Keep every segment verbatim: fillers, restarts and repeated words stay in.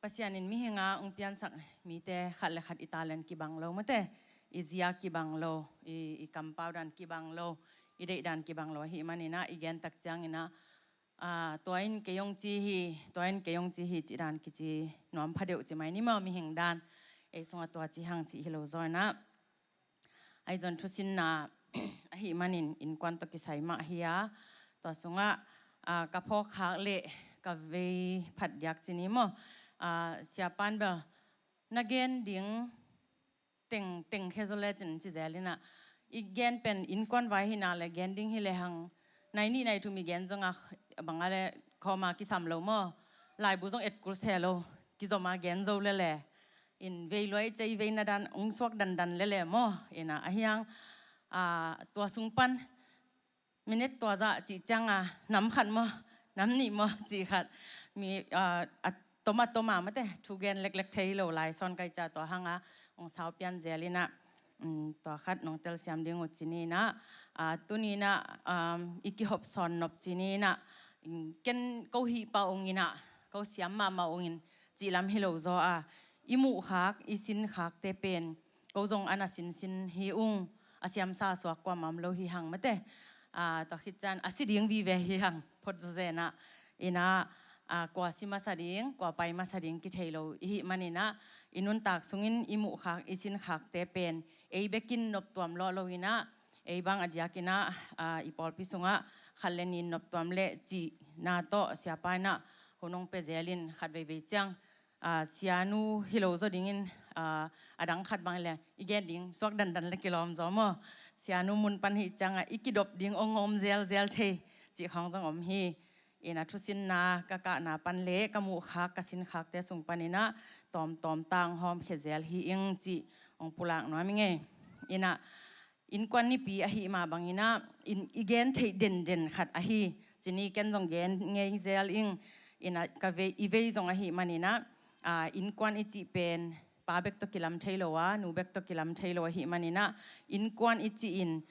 Pasian in mihing a hong piansak mite khat le khat i talent kibang lo, mate, i zia kibang lo, i, i kampau dan kibang lo, i deih dan kibang lo ahih manin ah, i gen tak ciangin ah, aa, tua in kei hong ci hi, tua in kei hong ci hi cih dan kici nuam pha deuh ci mai ni maw, mihing dan. Ei sungah tua ci hang cih hi lo zaw in ah. Ahi zong thusinna ahih manin innkuan tawh kisai mah hi a, tua sungah, aa, ka phawk khak le ka vei phat diak ci ni maw, aa, siapa'n bel na gen ding teng, teng khe zaw le cin ci zel in ah, i gen pen innkuan vai hi na le gen ding hi le hang, nai nih nai thum i gen zong a, bang a le khawm a kisam lo maw, laibu zong et kul se lo, kizom a gen zo le le, in vei luai cei vei na dan hong suak dandan le le maw, in ah, ahi hang, aa, tua sung pan minute tua zah cih ciang a, nam khat maw, nam nih maw cih khat, mi, aa, a tom a tom a, mate, thu gen leklek thei lo lai sawn kai ca, tua hang a hong sau pian zel in ah, um, tua khat nong telsiam ding uh ci ni in ah, aa, tuni in ah, um, i kihop sawn nop ci ni in ah, um, ken ko hih pah ung in ah, ko siam mahmah ung in cih lam hi lo zaw a, i muh khak, i sin khakte pen ko zong a na sinsin hi ung, a siamsa suak kuamah om lo hi hang, mate. Aa, tua khit ciang a si ding vive hi hang, phot zawzen ah. In ah, aa, kua si masa ding, kua pai masa ding kithei lo i hih manin ah, i nuntak sungin i muh khak, i sin khakte pen ei bekin nop tuam lawh lo in ah, ei bang a diakin ah, aa, i pawlpi sungah khat le nih nop tuam le cihna tawh siapa in ah hun hong pia zel in, khat veivei ciang, aa, sianu hi lo zaw dingin, aa, a dang khat bang le i gen ding suak dandan le kilawm zaw maw. Sianu mun pan hih ciang a i kidop ding hong om zelzel thei cih khawng zong om hi. In ah thusinna ka kahna pan le ka muh khak, ka sin khakte sung pan in ah tawmtawm tang hawm khia zel hi ing cih hong pulak nuam ing ei. In ah innkuan nipi ahih mah bangin ah, in, i gen theih denden khat ahi ci ni, ken zong gen ngei zel ing. In ah ka vei, i vei zong ahih manin ah, aa, innkuan i cih pen pa bek tawh kilam thei lo a, nu bek tawh kilam thei lo ahih manin ah, innkuan i cih in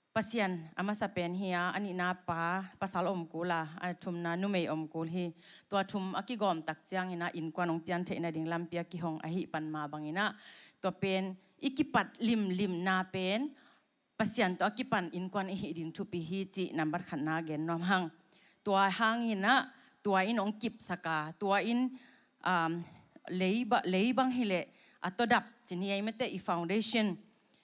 Pasian a masa pen hi a, a nihna pa, pasal om kul a, a thumna numei om kul hi. Tua thum a kigawm tak ciangin ah innkuan hong pian theih nading lampi a kihong ahih pan mah bangin ah, tua pen i kipat limlimna pen Pasian tawh a kipan innkuan i hih ding thupi hi cih nambat khatna gen nuam hang. Tua hangin ah, tua in hong kipsak a, tua in, um, lei ba-, lei bang hi leh a tawdap ci ni ei, mate, i foundation.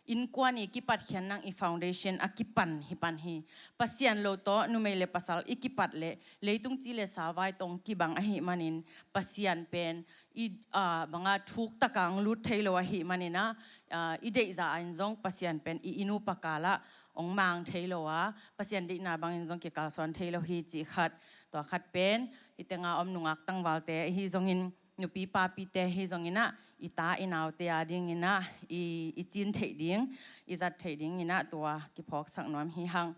Innkuan i kipat khian nang i foundation a kipan hi pan hi. Pasian lo tawh numei le pasal i kipat leh leitung ci le sa vai tawh hong kibang ahih manin Pasian pen i, aa, bang a thuk tak a hong lut thei lo ahih manin ah, aa, i deih zah in zong Pasian pen i, i nu pa kal ah hong mang thei lo a, Pasian deihna bangin zong kikalsuan thei lo hi cih khat. Tua khat pen hih teng a om nungak tangvalte ahi zongin, nupi papite ahi zongin ah, i ta i naute a dingin ah i, i cin theih ding, i zat theih dingin ah tua kiphawksak nuam hi hang.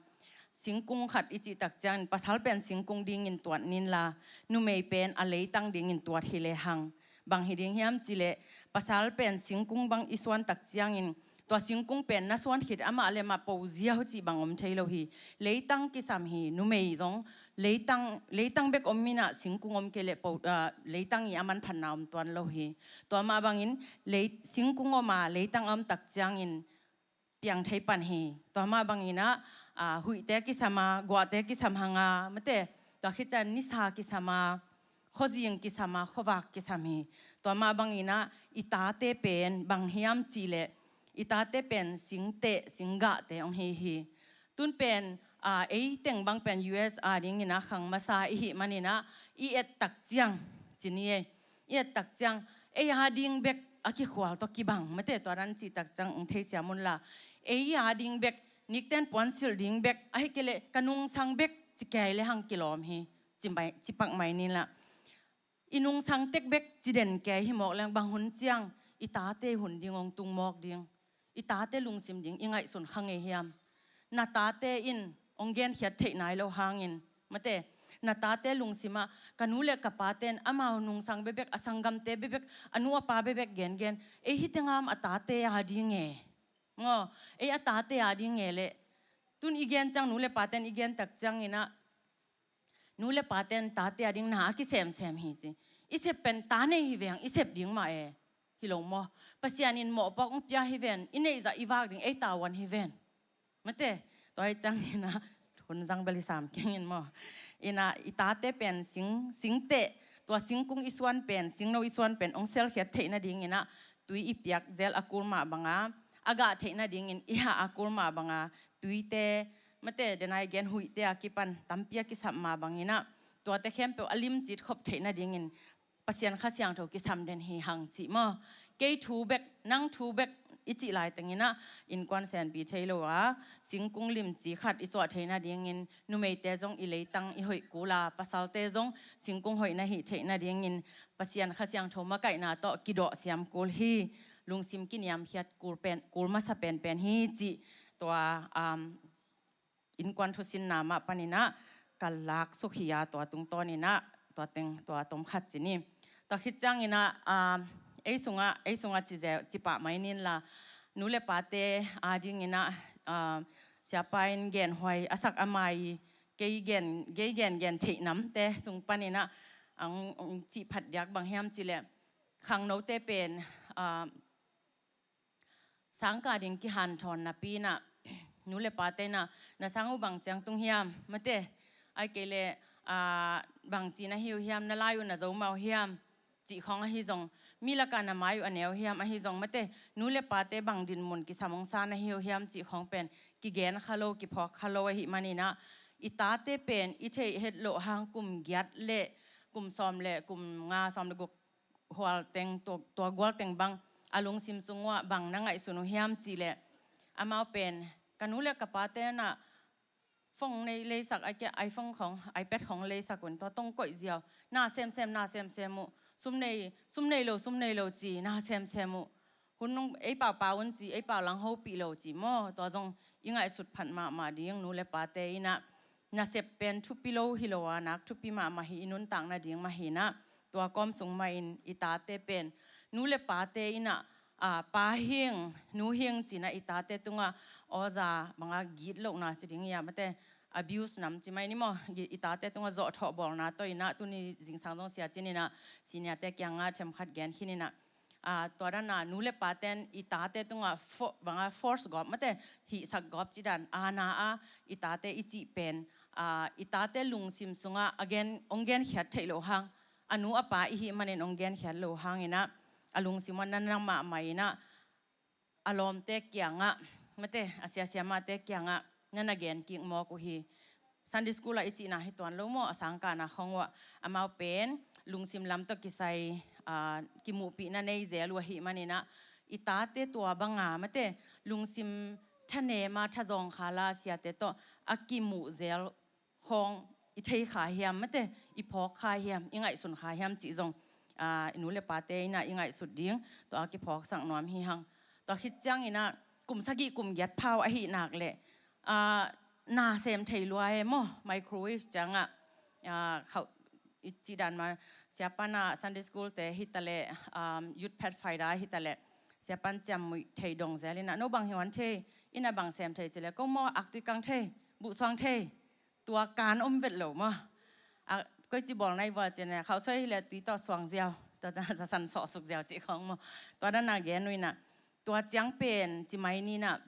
Singkung khat i cih tak ciangin pasal pen singkung dingin tuat ni inla, numei pen a leitang dingin tuat hi le hang. Bang hi ding hiam cih leh, pasal pen singkung bang i suan tak ciangin tua singkung pen na suan khit amah le amah po ziau cih bang om thei lo hi. Leitang kisam hi, numei zong leitang, leitang bek om in ah singkung om kei leh po, aa, leitang i a manphatna om tuan lo hi. Tua mah bangin lei-, singkung om a leitang a om tak ciangin piang thei pan hi. Tua mah bangin ah, aa, huihte kisam a, guahte kisam hang a, mate, tua khit ciang nisa kisam a, khuazing kisam a, khuavak kisam hi. Tua mah bangin ah i tate pen bang hiam cih leh, i tate pen singteh, singgahte hong hi hi. Tun pen, aa, ei teng bang pen U S a dingin ah khang masa i hih manin ah, i et tak ciang ci ni ei. I et tak ciang, ei a ding bek a kikhual tawh kibang, mate, tua dan cih tak ciang hong theisiam unla. Ei a ding bek, nikten puansilh ding bek, ahih kei leh ka nungsang bek ci kei le hang kilawm hi, ci mai, ci pak mai ni inla. I nungsang tek bek ci den kei hi mawk leng, bang hun ciang i tate hun ding hong tung mawk ding, i tate lungsim ding i ngaihsun kha ngei hiam? Na tate in hong genkhiat theih nai lo hangin, mate, na tate lungsim ah, ka nu le ka pate'n amau nungsang bekbek, a sanggamte bekbek, a nu a pa bekbek gengen, ei hih teng a om a tate a ding e. Maw, ei a tate a ding e leh. Tun i gen ciang, nu le pate'n i gen tak ciangin ah, nu le pate'n tate a ding na a kisemsem hi ci. I sep pen ta nei hi veng, i sep ding mah e. Hi lo maw? Pasian in mawhpuak hong pia hi ven, i neihzah i vak ding ei tavuan hi ven. Mate, tua hi ciangin ah, hun zang bel i sam kengin maw. In ah, i tate pen sing, singteh, tua singkung i suan pen, singno i suan pen, hong selkhiat theih nadingin ah, tui i piak zel a kul mah banga, a gah theih nadingin, i hah a kul mah banga, tuite, mate, denai gen huihte a kipan, tampi a kisam mah bangin ah, tuate khempeuh a limcit khop theih nadingin, Pasian Kha Siangtho kisam den hi hang cih maw. Kei thu bek, nang thu bek i cih laitengin ah, innkuan senpi thei lo a, singkung limci khat i suah theih nadingin, numeite zong i leitang i hoih kul a, pasalte zong singkung hoih na hih theih nadingin, Pasian Kha Siangtho makaihna tawh kidawh siam kul hi, lungsim kiniamkhiat kul pen, kul masa penpen hi cih tua, um, innkuan thusinna mah panin ah ka laksuk hi a, tua tungtawnin ah tua teng, tua tom khat ci ni. Tua khit ciangin ah, ah, ei sungah, ei sungah ci ze-, ci pah mai nin la, nu le pate adingin ah, ah, siapa in genhuai a sak a mai, kei gen, kei gen, gen theih namte sung panin ah, ang, ang cih phat diak bang hiam cih leh, khangnote pen, ah, sangkah ding kihanthawn napi in ah, nu le pate in ah, na sang uh bang ciang tung hiam, mate, ai kei leh, ah, bang ci na hi uh hiam, na lai uh na zo mah uh hiam, cih khawng ahi zong, mi lakah na mai uh a neu hiam ahi zong, mate, nu le pate bang dinmun kisam hong sa na hi uh hiam, cih khawng pen, kigen kha lo, kiphawk kha lo ahih manin ah, i tate pen, i theih het loh hang kum giat le, kum sawm le, kum nga sawm le guk, hual teng, tua, tua gual teng bang, a lungsim sung uah bang na ngaihsun uh hiam cih leh, amau pen, ka nu le ka pate in ah phone nei leisak, a kia iPhone khawng, iPad khawng leisak un, tua tawh koih ziau, na semsem, na semsem uh, sum nei, sum nei lo, sum nei lo ci, na semsem uh, hun nung ei pau pau un ci, ei pau lang hopih lo ci maw, tua zong i ngaihsut phat mahmah ding, nu le pate in ah, nasep pen thupi lo hi lo a, nak thupi mahmah hi, i nuntak nading mah hi in ah, tua kawm sung mah in i tate pen, nu le pate in ah, ah, pa hing, nu hing ci in ah i tate tungah, awza banga gitlohna ci ding hia, mate, abuse nam ci mai ni maw, i, i tate tungah zawhthawh bawlna tawh in ah, tuni zingsang zong Sia Cin in ah, seniorte kiangah themkhat gen khin in ah, ah, tua dan a nu le paten i tate tungah fo-, banga force gawp, mate, hihsak gawp ci dan, aana a i tate i cih pen, ah, i tate lungsim sungah a gen, hong genkhiat theih loh hang, a nu a pa i hih manin hong genkhiat loh hangin ah, a lungsim uah na na mahmah in ah, a lawmte kiangah, mate, a siasia mahte kiangah na na gen kik mawk uh hi. Sunday school ah i cihna hi tuan lo maw, a sangkahna khawng uah, amau pen lungsim lam tawh kisai, ah, kimuhpihna nei zel uh ahih manin ah, i tate tua banga, mate, lungsim thanem a, thazawng khala siate tawh a kimuh zel khawng i thei kha hiam, mate, i phawk kha hiam, i ngaihsun kha hiam cih zong, ah, i nu le pate in ah i ngaihsut ding, tua a kiphawksak nuam hi hang. Tua khit ciangin ah, kum sagih kum giat phau ahih nak leh, ah, na sem thei lua e maw, microwave ciangah, ah, khauh i cih dan mah, siapa in ah Sunday school te hi ta leh, um, Youth Pathfinder hi ta leh, siapa in ciamnuih thei dong zel in ah, no bang hi uan thei, i na bang sem thei cih leh, ko maw aktui kang thei, buhsuang thei, tua kan om vet lo maw. A, koici bawl na i bawl cih leh, khauhsuai hi leh tui tawh suang ziau, tua za-, zasan sawhsuk ziau cih khawng maw. Tua dan a gen uh in ah, tua ciang pen ci mai ni in ah,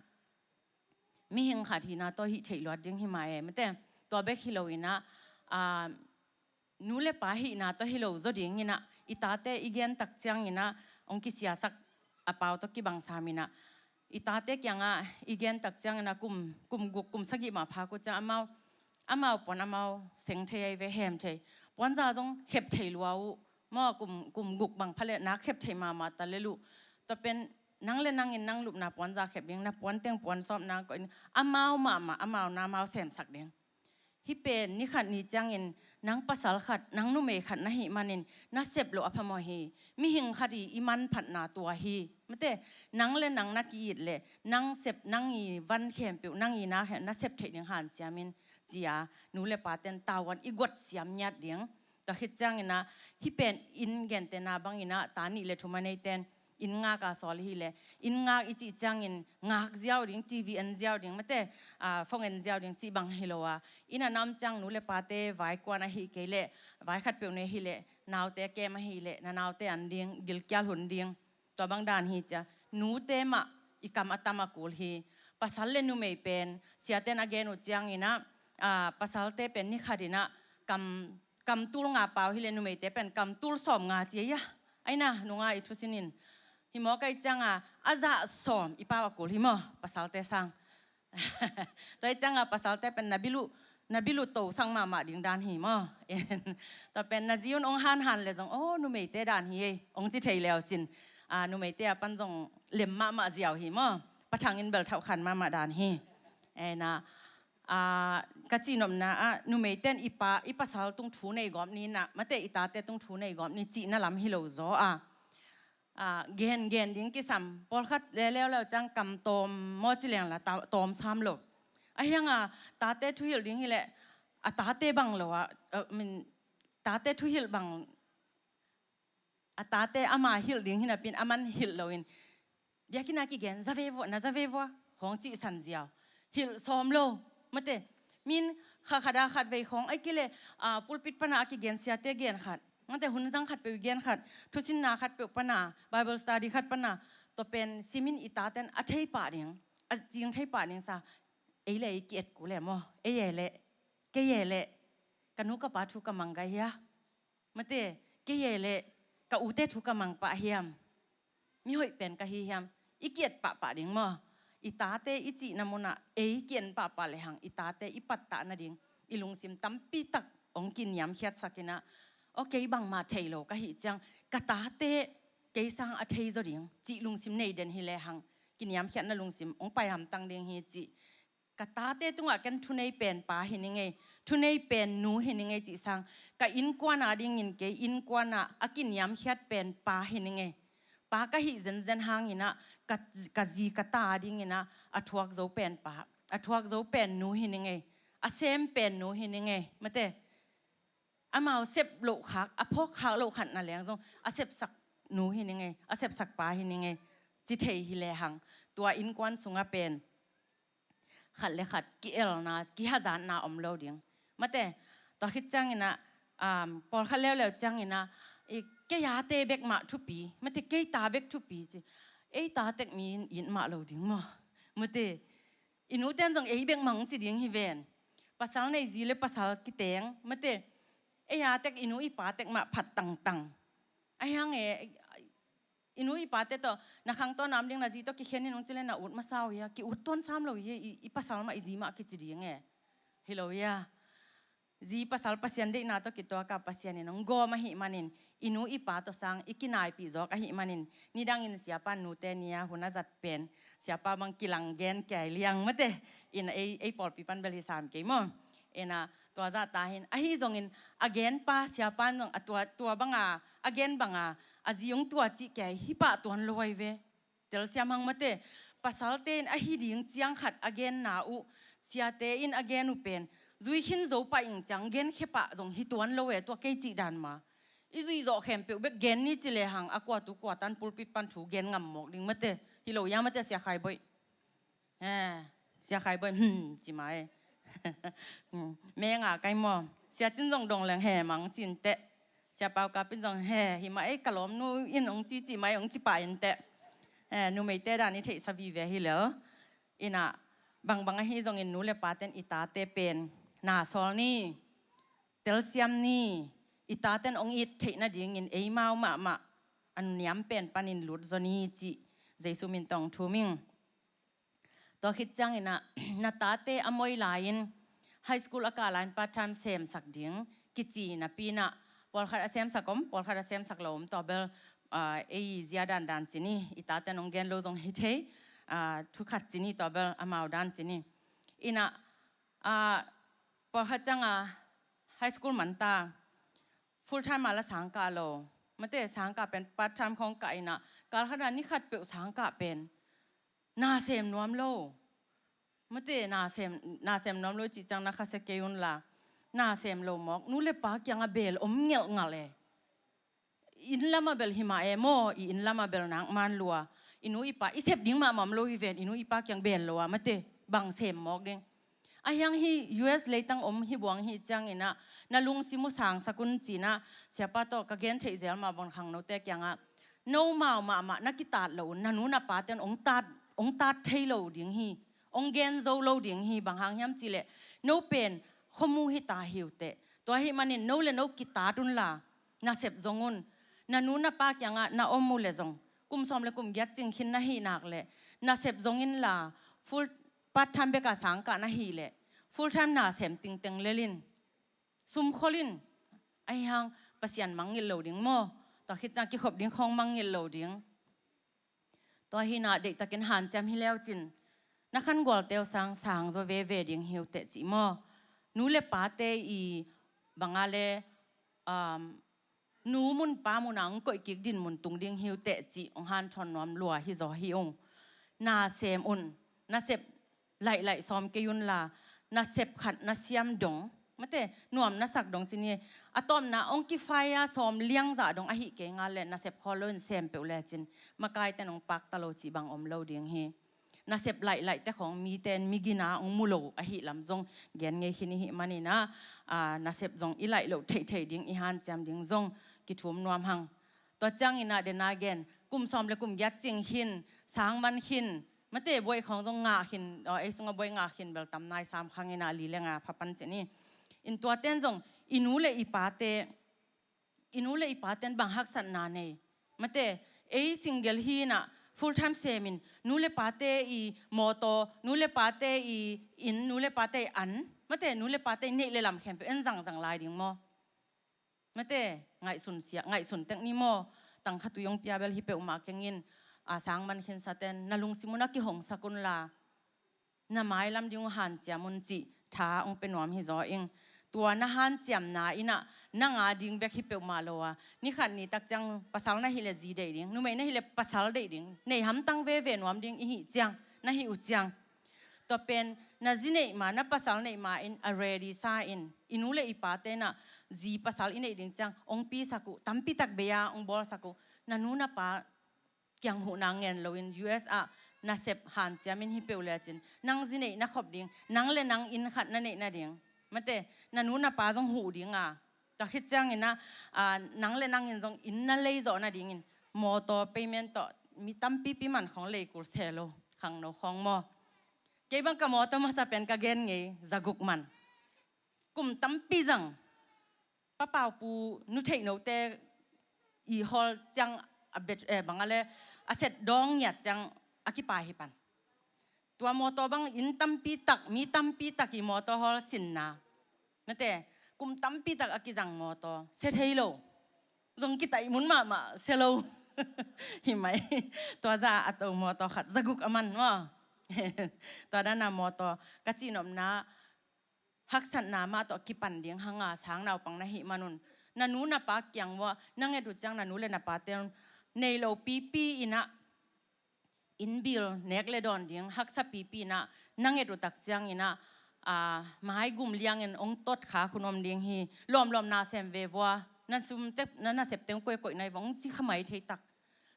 mihing khat hihna tawh hih theih luat ding hi mah e, mate. Tua bek hi lo in ah, ah, nu le pa hihna tawh hi lo zaw dingin ah, i tate i gen tak ciangin ah, hong kisiasak a pau tawh kibang sam in ah, i tate kiangah i gen tak ciangin ah, kum, kum guk, kum sagih mah phak uh ciang amau, amau puan amau seng thei ahi ve, hem thei. Puanza zong khep thei lua uh maw, kum, kum guk bang pha leh nak khep thei mahmah ta lel uh. Tua pen nang le nang in nang lupna puanza khep ding, na puan teng puan sawp nang koih in, amau mahmah, amau na amau semsak ding. Hih pen ni khat ni ciangin nang pasal khat, nang numei khat na hih manin na sep loh a phamawh hi. Mihing khat i, i manphatna tua hi. Mate, nang le nang na ki-it leh, nang sep, nang i van khempeuh, nang i na khempeuh na sep theih ding hanciam in, ci a, nu le paten tavuan i guat siam ngiat ding. Tua khit ciangin ah, hih pen in gentehna bangin ah, ta nih le thum a neiten, Inn ngak a sawl i hih leh, inn ngak i cih ciangin ngak ziau ding, T V en ziau ding, mate, ah, phone en ziau ding cih bang hi lo a, inn a na om ciang nu le pate vaikuan ahih kei leh, vai khatpeuh nei ahih leh, naute kem ahih leh na naute an ding, gilkial hun ding, tua bang dan hi cia. Nute mah i kam a tam a kul hi. Pasal le numei pen siaten a gen uh ciangin ah, ah, pasalte pen ni khat in ah kam, kam tul nga pau hi leh numeite pen kam tul sawm nga ci a. Aina nunga i thusin in hi maw, kai cianga a zah sawm i pau a kul hi maw, pasalte sang. Tua i cianga pasalte pen na bilu, na bilu to sang mahmah ding dan hi maw. Tua pen na zi un ong hanhan le zong, aw, numeite dan hi ei, ong ci thei leu cin, ah, numeite a pan zong lem mahmah ziau hi maw. Pathangin bel thauh khan mahmah dan hi. Ena, ah, ka cihnopna ah numeiten i pa, i pasal tung thu nei gawp ni na, mate, i tate tung thu nei gawp ni cihna lam hi lo zaw a. Ah, gen, gen ding kisam. Pawlkhat le leuleu ciang kam tawm maw ci leng la, ta-, tawm sam lo. A hianga tate thuhilh ding hi leh, a tate bang lo a, ah, I mean, tate thuhilh bang, a tate ama hilh ding hi napin, aman hilh loin, biakinn a kigen, za ve vua, na za ve vua, hong cih san ziau. Hilh sawm lo, mate, min kha khat a khat vei khong, ai kile, ah, pulpit pana a kigen siate gen khat, mate, hun zang khat peuh i gen khat, thusinna khat peuh pana, Bible study khat pana, tua pen simin i taten a thei pah ding, a cing thei pah ding sa, ei le ei ki et kul e maw, ei e le, kei e le, ka nu ka pa thu ka mang gai hia? Mate, kei e le, ka ute thu ka mang pah hiam? Mi hoih pen ka hi hiam? I ki et pahpah ding maw? I tate i cihna munah ei ki en pahpah lehang, i tate i pattah nading, i lungsim tampi tak ong kiniamkhiatsak in ah, aw, kei bangmah thei lo ka hih ciang, ka tate kei sang a thei zaw ding cih lungsim nei den hi lehang, kiniamkhiatna lungsim ong pai hamtang ding hi cih. Ka tate tungah ken thunei pen pa hi ning ei, thunei pen nu hi ning ei cih sang, ka innkuan a dingin kei innkuan a a kiniamkhiat pen pa hi ning ei. Pa ka hih zenzen hangin ah ka, ka zi ka ta a dingin ah a thuak zo pen pa, a thuak zo pen nu hi ning ei, a sem pen nu hi ning ei, mate. Amau sep loh khak, a phawk khak loh khat na leng zong a sepsak nu hi ning ei, a sepsak pa hi ning ei, ci thei hi lehang, tua innkuan sungah pen khat le khat ki-elna, kihazatna om lo ding. Mate, tua khit ciangin ah, um, pawlkhat leuleu ciangin ah, i, kei a te bek mah thupi, mate, kei ta bek thupi ci. Ei ta tek mi in it mah lo ding maw? Mate, i nuten zong ei bek mang ci ding hi ven. Pasal nei zi le pasal kiteng, mate, ei a tek i nu i pa tek mah phat tangtang. A hiang e, i nu i pate tawh na khang tawh nam ding, na zi tawh kikhen in ong ci le na ut masa uh hia? Ki ut tuan sam lo hi, i, i pasal mah i zi mah kici ding e. Hi lo hia? Zi pasal Pasian deihna tawh kituak a Pasian in ong gawm ahih manin, i nu i pa tawh sang i kinaipih zawk ahih manin, nidangin siapa nute ni a hun a zat pen, siapa bang kilang gen kiai liang mate, in ei, ei pawlpi pan bel hi sam kei maw. Ena, tua zah ta hin, ahi zongin, a gen pa, siapa in zong, a tua, tua banga, a gen banga, a zi ong tua cih kiai, hi pah tuan lo ai ve. Telsiam hang mate, pasalte in ahi ding ciang khat a genna uh, siate in a gen uh pen, zui khin zo pah ing ciang, gen khe pah zong hi tuan lo e, tua kei cih dan ma. I zui zawh khempeuh bek gen ni ci lehang, a kua tu kua tan pulpit pan thu gen ngam mawk ding mate, hi lo hia mate, Sia Khai Boih. Eh, Sia Khai Boih, hmm, ci mai. Hmm, menga kai maw. Sia Cin zong dong leng he mang cin teh. Sia Pau Kap in zong he, hi mai, ka lawmnu in ong ci ci mai, ong ci pah in teh. Eh, numeite dan i theihsa vive hi lel. Ina, bangbang ahi zongin nu le paten i tate pen na sawl ni, telsiam ni, i taten ong it theih nadingin eimau mahmah a niam pen panin lut zaw ni cih Jesu min tawh ong thum ing. Tua khit ciangin ah, na tate a moi lai-in, high school a kah lai-in part time semsak ding kici napi in ah, pawlkhat a semsak om, pawlkhat a semsak lo om, tua bel, ah, ei zia dandan ci ni, i taten ong gen lo zong hi thei, ah, thu khat ci ni, tua bel amau dan ci ni. Ina, ah, pawlkhat ciang a high school man ta, full time a la sang kah lo. Mate, sang kah pen part time khawng kah in ah, kal khat a ni khat peuh sang kah pen na sem nuam lo. Mate, na sem, na sem nuam lo cih ciang na khasia kei un la. Na sem lo mawk, nu le pa kiangah bel om ngelhngelh e. inn lamah bel hi mah e maw, i inn lamah bel nak man lua. I nu i pa i sep ding mahmah om lo hi ven, i nu i pa kiang bel lo a mate, bang sem mawk ding. Ahi hang hih U S leitang om hi buang hi ciangin ah, na lungsim uh sangsak un ci-in ah, siapa tawh ka gen theih zel mah bang khangnote kiangah, nomau mahmah na kitat loh un, na nu na pate in ong tat, ong tat thei lo ding hi, ong gen zo lo ding hi. Bang hang hiam cih leh, no pen khuamu hi ta hi uh teh. Tua ahih manin no le no kitat unla, nasep zong un. Na nu na pa kiangah na om uh leh zong, kum sawm le kum giat cing khin na hih nak leh, nasep zong inla, full part time bek a sang kah na hih leh, full time na sem tingteng lel in, sum khol in. Ahi hang Pasian mangngilh lo ding maw? Tua khit ciang kikhop ding khawng mangngilh lo ding. Tua hi-in ah deihtakin hanciam hi leu cin, na khangualte uh sang sang zaw veve ding hi uh teh cih maw? Nu le pate i bang a le, um, nu mun pa mun ah ong koih kik dinmun tung ding hi uh teh cih ong hanthawn nuam lua hi zaw hi ung. Na sem un, nasep laih laih sawm kei unla, nasep khat na siam dong, mate, nuam na sak dong ci ni. A tawpna ong kifai a sawm liangzah dong ahih kei ngal leh, nasep khawl lo in sem peuh lecin, makaite in ong pakta lo cih bang om lo ding hi. Nasep laih laihte khawng mite in migina ong mu lo ahih lam zong gen ngei khin i hih manin ah, aa, nasep zong i laih loh theihtheih ding, i hanciam ding zong kithum nuam hang. Tua ciangin ah den a gen, kum sawm le kum giat cing khin, sang man khin, mate, buai khawng zong ngah khin, aw, ei sungah buai ngah khin bel tam nai, sam khang in ah li le nga pha pan ci ni. In tuate in zong, i nu le i pate, i nu le i pate in bang haksatna nei? Mate, ei single hi-in ah full time sem in, nu le pate i mawtaw, nu le pate i inn, nu le pate i an, mate, nu le pate i neih le lam khempeuh en zangzang lai ding maw? Mate, ngaihsun sia, ngaihsun tek ni maw? Tangkha tui ong pia bel hi peuhmah keng in, a, sang man khin saten, na lungsim un a kihongsak unla, na mailam ding uh hanciam un cih tha ong pia nuam hi zaw ing. Tua na hanciamna in ah, nang a ding bek hi peuhmah lo a, ni khat ni tak ciang pasal na hih leh zi deih ding, numei na hih leh pasal deih ding, nei hamtang veve nuam ding i hih ciang, na hih uh ciang. Tua pen, na zi neih ma, na pasal neih ma in a ready sa in, i nu le i pate in ah zi pasal i neih ding ciang ong pisak uh, tampi tak bei a ong bawlsak uh. Na nu na pa kiang huhna ngen lo in U S ah nasep hanciam in hi peuh lecin, nang zi neih na khop ding, nang le nang inn khat na neih nading, mate, na nu na pa zong huh ding a, tua khit ciangin ah, aa, nang le nang in zong inn na lei zawh nadingin mawtaw payment tawh mi tampipi man khawng lei kul se lo, khangno khawng maw? Kei bang ka mawtaw masa pen ka gen ngei, zaguk man. Kum tampi zang. Pa Pau Pu nu theih note i hawl ciang a bet, eh, bang a le, a set dawng ngiat ciang a kipai hi pan. Tua mawtaw bang inn tampi tak, mi tampi tak i mawtaw hawl sinna, mate, kum tampi tak a kizang mawtaw se thei lo. Zong kitaih mun mahmah se lo. Hi mai. Tua zah a to mawtaw khat zaguk a man maw? Tua dan a mawtaw ka cihnopna, haksatna mah tawh kipan ding hang a sang naupang na hih man un, na nu na pa kiang uah na nget uh ciang, na nu le na pate un nei lo pipi in ah, inn bill nek le dawn ding haksa pipi in ah na nget uh tak ciangin ah, aa, maigum liangin ong tot kha khun om ding hi. Lawmlawm na sem ve vua, na sum tek, na nasep teng koihkoih nai vua ong ci kha mai thei tak.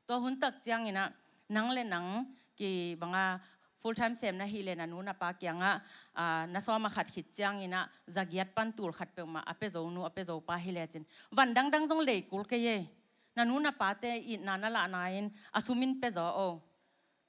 Tua hun tak ciangin ah, nang le nang kibang a full time sem na hih leh, na nu na pa kiangah, aa, na sawm a khat khit ciangin ah, zagiat pan tul khat peuhmah a pia zo nu, a pia zo pa hi lecin, van dangdang zong lei kul kei ei. Na nu na pate itna na lahna in a sum in pia zaw o.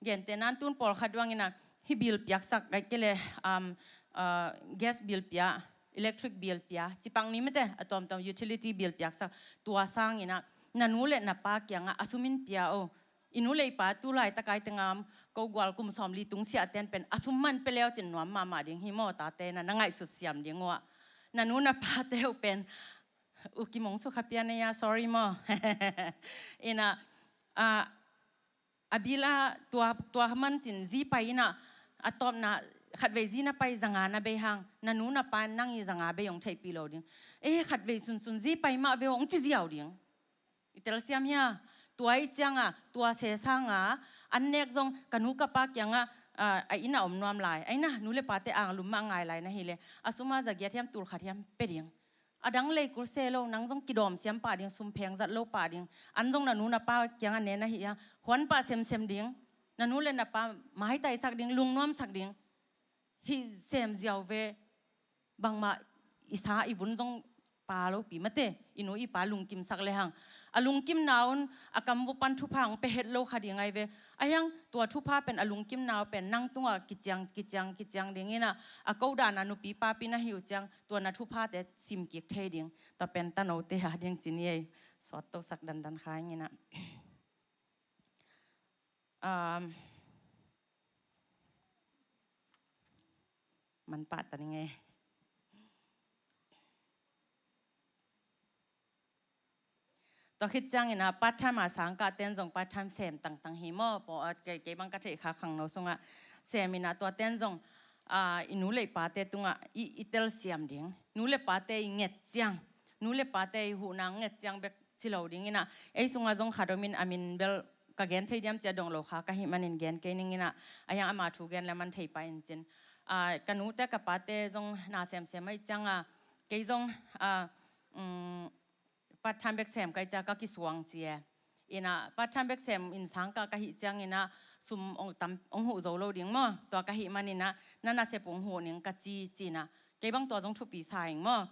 Gente nan tun pawlkhat duangin ah, hih bill piaksak, ai kei leh, um, uh, gas bill pia, electric bill pia, ci pak ni mate, a tuamtuam utility bill piaksak, tua sangin ah, na nu le na pa kiangah a sum in pia o. I nu le i pa tu laitak ai tengam, ko gual kum sawmli tung siahten pen a sum man pia leu cin nuam mahmah ding hi maw, tate na, na ngaihsut siam ding uh ah. Na nu na pate uh pen, u kimong su kha pia nei a, sorry maw. In ah, ah, a bill ah tua, tua man cin zi pai in ah, a tawpna khatvei zi na pai zanga na bei hang, na nu na pa in nang i zanga bei ong theihpih lo ding. Eh, khatvei sunsun zi pai mah ve ong ci ziau ding. I telsiam hia? Tua i ciangah, tua se sangah, an nek zong ka nu ka pa kiangah, ah, a inn a om nuam lai. Ai na, nu le pate ang lum mah ngai lai na hih leh, a sum ah zagiat hiam tul khat hiam pia ding. A dang lei kul se lo, nang zong kidawm siam pah ding, sum pheng zat lo pah ding. An zong na nu na pa kiangah ne na hih a, huan pah semsem ding. Na nu le na pa maitaisak ding, lungnuamsak ding. Hih sem ziau ve, bangmah i sa i vun zong pa lopi mate, i nu i pa lungkimsak le hang. A lungkimna un a kam uh pan thupha hong pia het lo kha ding ai ve. A hiang tua thupha pen a lungkimna uh pen nang tungah kiciang, kiciang, kiciang ding inah, a ko dana nupi papi na hi uh ciang, tua na thuphate sim kik thei ding. Tua pen tanote a ding ci ni ei, sawt tosak dandan kha ing inah. Um, man pah ta ning ei. Tua khit ciangin a part time a sangkah ten zong part time sem tangtang hi maw, paw, a, kei, kei bang ka theih kha khangno sungah sem inah tua ten zong, a, i nu le i pate tungah i, i telsiam ding. Nu le pate i nget ciang, nu le pate i huhna nget ciang bek ci lo ding inah, ei sungah zong khat om in a min bel ka gen thei diam cia dong lo kha ka hih manin gen kei ning inah, a hiang ama thu gen le man thei pah in cin. A, ka nute ka pate zong na semsem ahih cianga, kei zong, a, um, part time bek sem kai cia ka kisuang ci e. Inah part time bek sem in sangkah ka hih ciang inah sum ong tam, ong huh zo lo ding maw. Tua ka hih man inah na nasep ong huh ning ka ci ci inah. Kei bang tua zong thupi sa ing maw.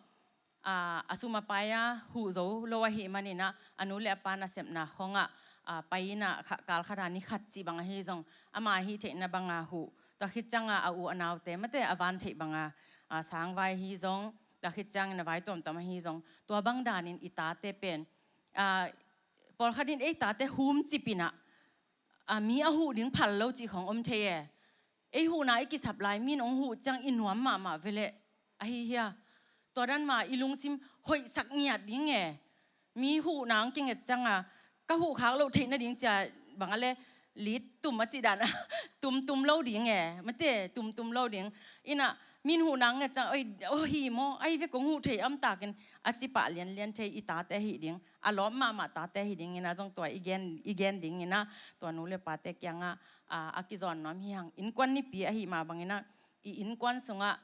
A, a sum a pai a huh zo lo ahih man inah a nu le a pa nasepna khongah, a, pai inah kha, kal khat a ni khat cih bang ahi zong ama hih theihna banga huh. Tua khit cianga a u a naute mate a van theih banga, a, sangvai hi zong, tua khit ciangin a vai tuamtuam ahi zong, tua bang danin i tate pen, a, pawlkhat in ei tate humcip inah, a, mi a huh ding phal lo cih khong om thei e. Ei huhna i kisap lai, min ong huh ciang i nuam mahmah veleh ahi hia. Tua dan mah i lungsim hoihsak ngiat ding e. Mi huhna ong kinget cianga ka huh khak loh theih nading cia bang a le lit tum a cih dan a tumtum lo ding e. Mate, tumtum lo ding. Inah min huhna ong nget ciang, oi, oh, hi maw, ai ve kong huh thei amtakin a cipah lianlian thei i tate ahi ding. A lawp mahmah tate ahi ding inah zong tua i gen, i gen ding inah tua nu le pate kiangah, a, a kizawn nuam hi hang. Innkuan nipi ahi mah bang inah i innkuan sungah,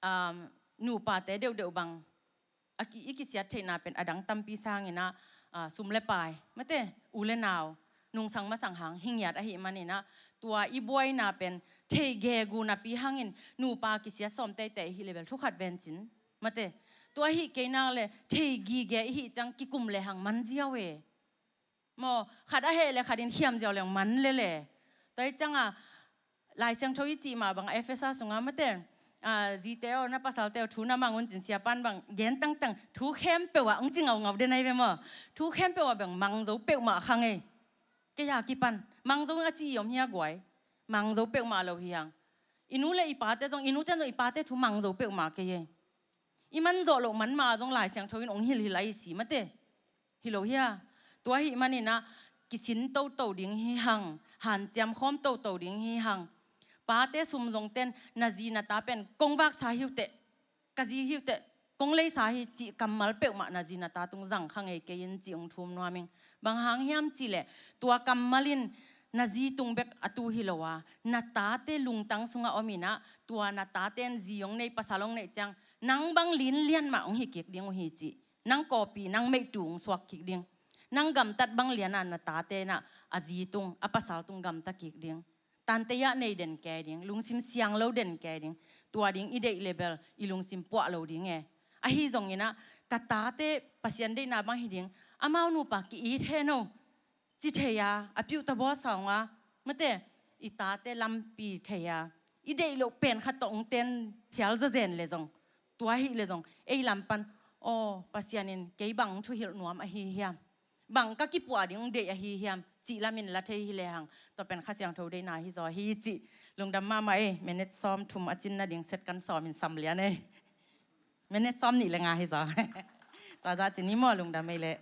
um, nupate deuhdeuh bang a ki, i kisiat theihna pen a dang tampi sang inah, a, sum le pai mate, u le nau, nungsang masang hang hi ngiat ahih man inah, tua i buaina pen thei gegu napi hangin nupa kisiat sawm teitei hi le bel thukhat ven cin mate. Tua hih kei nak le thei gige i hih ciang kikum le hang man ziau e. Maw, khat a heh le khat in khiam ziau leng man lele. Tua hi cianga Lai Siangtho i cih mah bang Efesa sunga mate, a, zite aw, na pasalte aw, thu na mang un cin sia pan bang gen tangtang, thu khempeuh ah ong ci ngaungau den ai ve maw. Thu khempeuh ah bang mang zo peuhmah kha ngei. Kei a kipan mang zo a ci i om hia guai. Mang zo peuhmah lo hi hang. I nu le i pate zong, i nute zong i pate thu mang zo peuhmah kei ei. I man zawh loh man mah zong Lai Siangtho in ong hilhhilh ahi si mate. Hi lo hia. Tua ahih man inah kisin toto ding hi hang, hanciam khawm toto ding hi hang. Pate sum zong ten na zi na ta pen kong vaksa hi uh teh, ka zi hi uh teh, kong leisa hi cih kammal peuhmah na zi na ta tung zang kha ngei kei in cih ong thum nuam ing. Bang hang hiam cih leh tua kammal in na zi tung bek a tu hi lo a, na tate lungtang sungah om inah, tua na tate in zi ong nei, pasal ong neih ciang nang bang linlian mah ong hi kik ding uh hi cih. Nang kawpi, nang meihtu ong suak kik ding. Nang gamtat bang lian a na tate inah a zi tung, a pasal tung gamta kik ding. Tantei ah nei den kei ding, lungsim siang lo den kei ding. Tua ding i deih le bel i lungsim puah lo ding e. Ahi zong inah ka tate Pasian deihna bang hi ding, amau nupa ki-it hen o ci thei a, a piuh ta baw sawnga mate, i tate lampi thei a, i deih loh pen khat tawh ong ten phial zawzen le zong, tua hi le zong ei lam pan, aw, Pasian in kei bang thuhilh nuam ahi hiam, bang ka kipuah ding ong deih ahi hiam cih lam in la thei hi le hang. Tua pen Kha Siangtho deihna hi zaw hi cih lungdam mahmah ei. Minute sawm thum a cin nading set kan sawm in sam lian ei. Minute sawm nih le nga hi zaw. Tua zah cin i maw, lungdam ei leh.